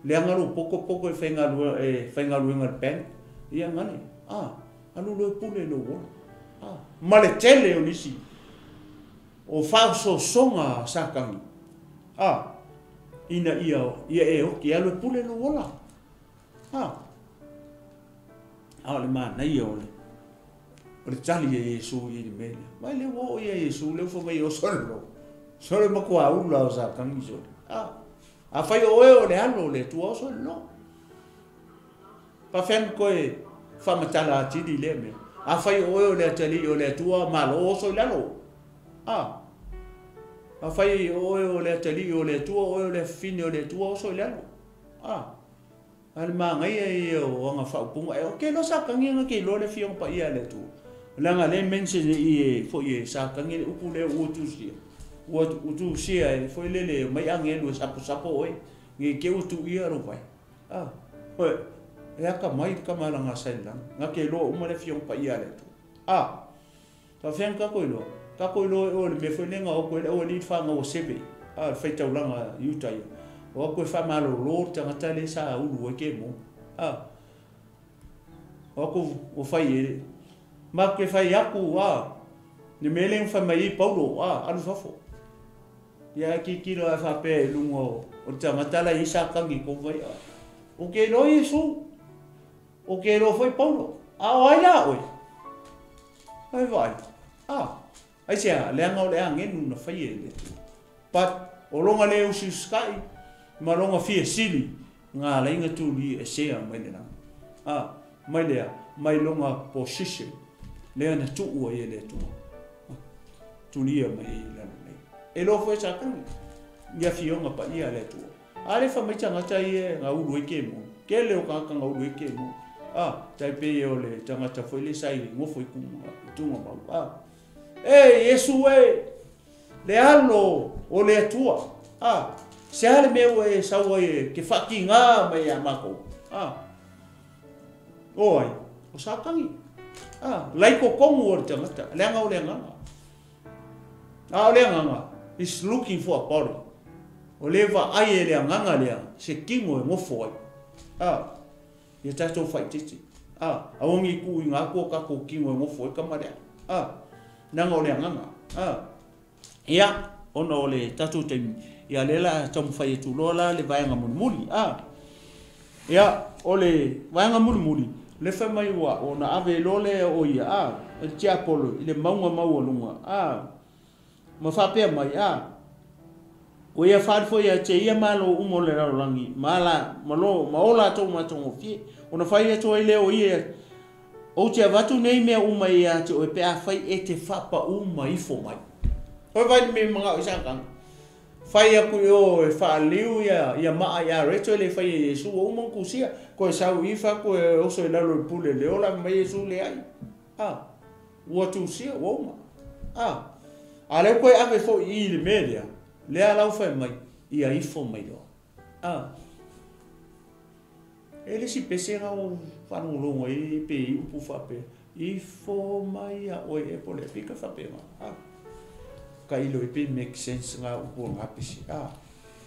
leaga lou poto poto e faigaluega, e faigaluega i le bank, ia gale, a, alu loa e pule i lou ola. A, ma le tele o nisi o faaosoosoga a Satani, a, ina ia, ia e oti, e alu e pule lou ola. A, a o le manaia o le, o le tali a Iesu i le mea lea. Vai lea ua oo ia Iesu, lea ua fai mai oso i lalo. Sole matua ula o Satani sole. A, afai o oe o le alo o le Atua, oso i lalo. Faafeanu koe faamatala atili lea mea. Afai o oe o le atalii o le Atua, malo oso i lalo. A, afai o oe o le atalii o le Atua, oe o le afafine o le Atua, oso i lalo. A, a le manaia ia o aga faaupuga. E o ke iloa Satani na ke iloa le afioga paia a le Atua. Leaga lea e mention i e foi e Satani le upu lea ua tusia. Ua tusia e foi lele mai agelu e sapo sapo oe. Nge ke ua tuia lou vai. A, oe, e aka mai le kamalaga sa i le lagi. Na ke iloa uma le afioga paia a le Atua. A, faafeanu tatou iloa. Tatou iloa e o le mea foi lea na o atu ai le aualii le fanau a Seve. A, le faitaulaga i uta ia. O atu e faamalolo le tagata lea sa ulu ai kemo. A, o atu ua fai e ma ke fai aku, a, le mea lea na fai mai ai Paulo, a, alu fafo. Ia e tilotilo ae faapea i luga o le tagata la e i ai Satani i kou vai, a. O ke iloa Iesu, o ke iloa foi Paulo, a o ai la oe? Ai vaai, a, aisea, leaga o le agelu na faia e le Atua. But o longa le usiusitai ma longa fia sili ngā lainga tuli e sea mai le lagi. A, mai lea, mai longa position, lea na tuu ai e le Atua. Tulia mai ai i lalo nei. E iloa foi e Satani, ia afioga paia a le Atua. A le fai mai tagata ia na ulu ai kemo. Tele o tagata na ulu ai kemo. A, tai pei o le tagata foi le sa i nofo i tuga mau. A, e Iesu e, le alo o le Atua. A, se a le mea ua e sau ai e ke whakingā mai a mākou. A, o ai, o Satani. A, laiko kongu o le tagata, leaga o le agaga. A o le agaga, is looking for a body. O le vaai e le agaga lea, se tino e nofo ai. A, ia tatou faitete. A, aua nei tuuina atu o tatou tino e nofo ai tama lea. A, leaga o le agaga. A, ia, ona o le tatou taimi, ia lea la taumafai atu loa la le vaega mulimuli. A, ia, o le vaega mulimuli, le fai mai ua ona ave loa lea o ia, a, e le tiapolo i le mauga maualuga, a, ma faapea mai, a, ua ia faali foi ia te ia malo uma o le lalolagi, ma la, ma lo, ma o latou matagofie. Ona fai atu ai lea o ia, ou te avatu nei mea uma ia te oe pe afai e te faapau ma ifo mai. Hoi vai le mea mangao i Satani. Fai aku i o e faaliu ia maa ia reto e le fai e Iesu ua uma ona tusia. Koe sau i fa koe oso i lalo i pule le ola mai Iesu le ai. Ua tusia ua uma. A le koe ave fo i le mea lea lau fai mai ia ifo mai loa. E le si pese nga o whanungulongo e pe i upu whape. Ifo mai a oe e pole pika whape nga. Ka ilo e pe make sense nga upu nga pese.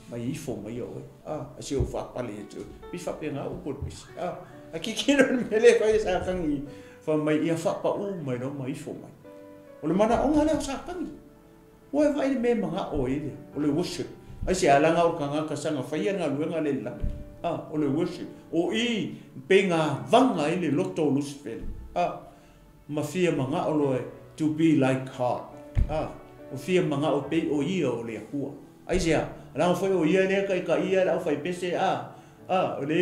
Mai ifo mai a oe. A se o whapale e te. Pi whape nga upu pese. A kikino ni mele koe sa kangi. Wha mai ia whapa u mai no mai ifo mai. O le mana onga leo sa kangi. Oe vai le me manga oe le. O le worship. Ai se alanga o kanga kasanga whaia nga luenga le la. O le worship. O i pe ngā vanga i le loto o Lucifer. Ma fia manga o loe to be like God. O fia manga o pe o ia o le akua. Ai se a, ranga whai o ia lea kai ka ia lau whai pese. O le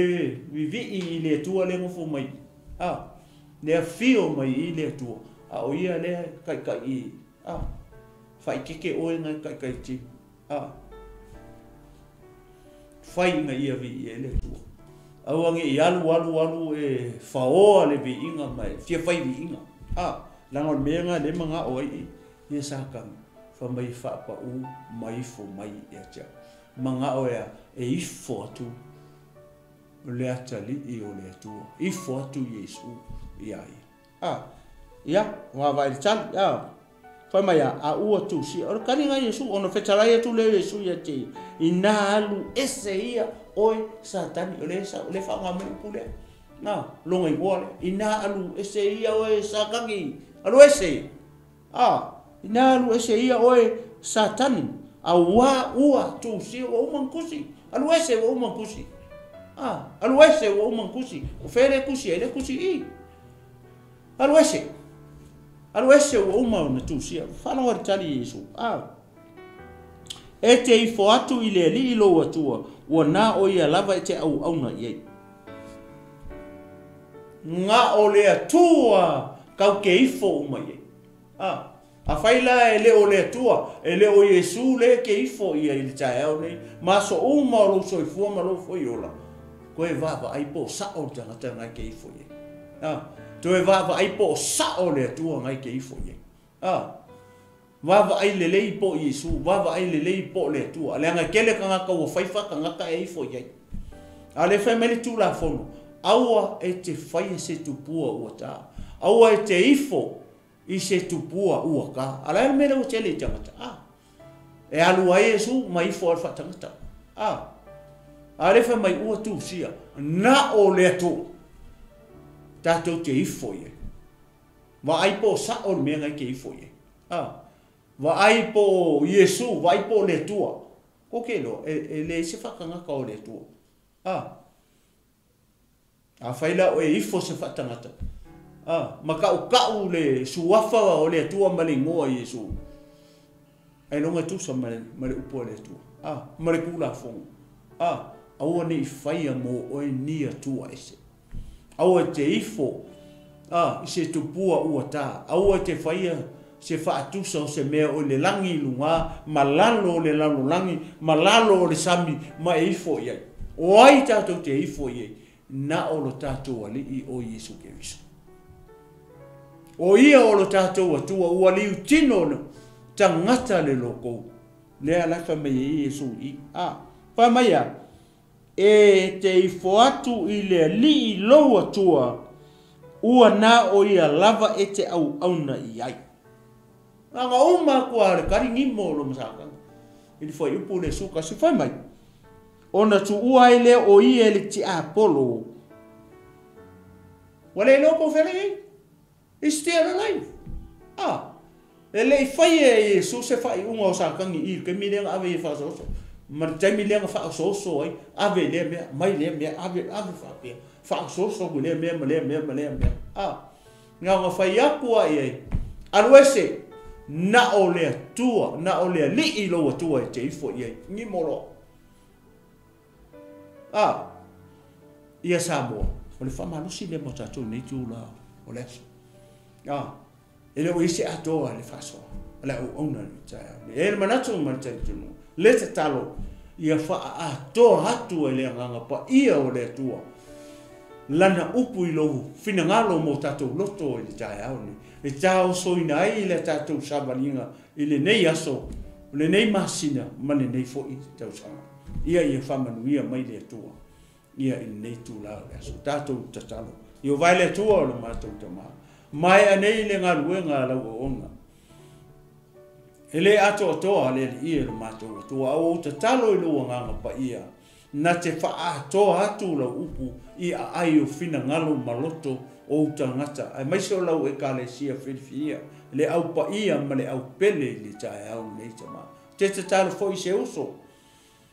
vivi i le atua le ngofo mai. Lea fio mai i le atua. O ia lea kai ka i. Whai keke oe ngai kai kai ti. Whai inga ia vi i e le atua. Auange i alu alu alu e whaoa le vi inga mai, fia whai vi inga. Langa o mea le manga o ai ia sākanga, wha mai whaapa u mai ifo mai ia tia. Manga o ea e ifo atu le atali i o le atua. Ifo atu Iesu ia ia. Ia, wā vai le tali, Whai mai a ua tū si. O le kani ngai Iesu, ona whetalai atu leo Iesu ia te. I nā alu ese ia oe satani. O le sa, o le whaonga mai upu lea. Nā, longa i hoa lea. I nā alu ese ia oe sakangi. Alu ese. I nā alu ese ia oe satani. A ua ua tū si ua umankusi. Alu ese ua umankusi. Alu ese ua umankusi. O where kusi, ele kusi i. Alu ese. Alu ese ua uma o na tūsia. Whanau ari tali Iesu. E te ifo atu i le alii lou atua, ua nā o ia lava e te au auna i ei. Ngā o le atua kau ke ifo uma i ei. A whai la e le o le atua, e le o Iesu le ke ifo ia i le taeao nei, ma so uma o lou soifua ma lou foi ola. Koe vava ai po sa o le tangata ngai ke ifo i ei. Toe vava ai po sa o le atua ngai ke ifo i ei. Vava ai le lei po Iesu, vava ai le lei po le atua. Le anga kele kangaka ua whaifa kangaka e ifo i ei. A le whai mele tū la fono. Aua e te whai e se tupua ua tā. Aua e te ifo i se tupua ua ka. Ala e mele o tele i tangata. E alu ai Iesu ma ifo al whatangata. A le whai mai ua tū sia. Nā o le atua. Tātou te ifo i ei. Wa ai po sa o le mea ngai ke ifo i ei. Wa ai po Iesu, wa ai po le atua. Ko ke loa, e le se whakangaka o le atua. A whaila o e ifo se whatangata. Ma kau kau le suafa o le atua ma le ngoa Iesu. Ai longa tusa ma le upo le atua. Ma le kula fongo. Aua ne i whaia mō oe ni atua ese. Aua te ifo, i se tupua ua tā. Aua te whaia se whaatusa o se mea o le langi lunga, ma lalo o le lalo langi, ma lalo o le sami, ma e ifo i ai. O ai tātou te ifo i ai, nā o lo tātou alii o Iesu Keriso. O ia o lo tātou atua, ua liu tino no, tangata le lokou. Lea lafa mai e Iesu i. Wha mai a, e te ifo atu i le alii lou atua, ua nā o ia lava e te au auna i ai. Nga uma kua le kari ngimo lo masakanga. I le whai upu le suka si whai mai. Ona tu ua ai le o ia le ti Apollo. Wa le loko whele ei. It's still alive. E le i whai e Iesu se whai unga o sakangi i ke mi lenga ave i whasoso. Ma le taimi lenga whasoso ai. Ave le mea, mai le mea, ave whapea. Whasoso ku le mea, ma le mea, ma le mea. Nga nga whai aku ai ai. Alu ese, na o le atua, na o le alii lou atua e te ifo i ai. Ngimo loa. Ia Samoa. O le whamalosi le mo tātou nei tū la o le aso. E le o ese atoa le whasoa. O le au auna le taia. E le manatu ma le taitunu. le tatalo ia faaatoa atu e le Agaga Paia o le Atua Lana upu i lou finagalo ma o tatou loto i le taeao lenei, e taosoina ai le tatou savaliga i lenei aso, lenei masina ma lenei foi tausaga. Ia ia faamanuia mai le Atua ia i lenei itula o le aso. Tatou tatalo. Ieova e le Atua o le matou Tama, maea nei le galuega a lau auauna. E le atoatoa le Alii e lo matou Atua, a ua ou tatalo i lou Agaga Paia, na te faaatoa atu lau upu i aai o finagalo ma loto o ou tagata, aemaise o lau Ekalesia filifilia, le Au Paia ma le Au Pele i le taeao lenei, Tama. Te tatalo foi i se uso,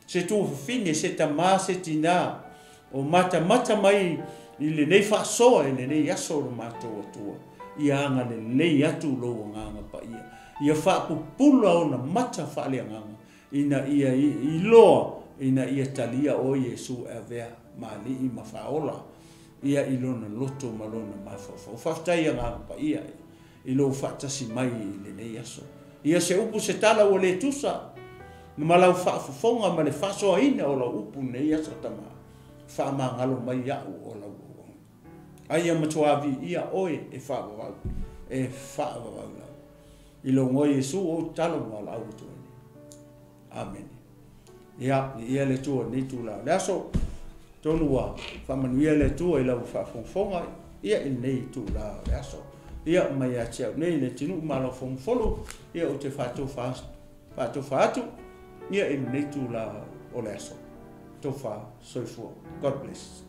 se tuafafine, se tamā, se tinā, o matamata mai i lenei faasoa i lenei aso o lo matou Atua, ia agalelei atu lou Agaga Paia, ia faapupula ona mata faaleagaga, ina ia iloa ina ia talia oe Iesu e avea ma Alii ma Faaola ia i lona loto ma lona mafaufau. Faafetai Agaga Paia i lou faatasi mai i lenei aso. Ia se upu se tala ua le tusa ma lau faafofoga ma le faasoaina o lau upu i lenei aso Tama, faamagalo mai iaʻu o lau auauna. A ia matua viia oe e faavavau, e faavavau lava. I lou igoa Iesu ou tatalo ma valaau atu ai nei. Amene. Ia, viia le Atua i lenei itula o le aso. Atonu ua faamanuia le Atua i lau faafogafoga ia i lenei itula o le aso. Ia, mai ia te au nei le atunuu ma lau Fomufolu, ia ou te faatofa, faatofa atu ia i lenei itula o le aso. Tofa soifua. God bless.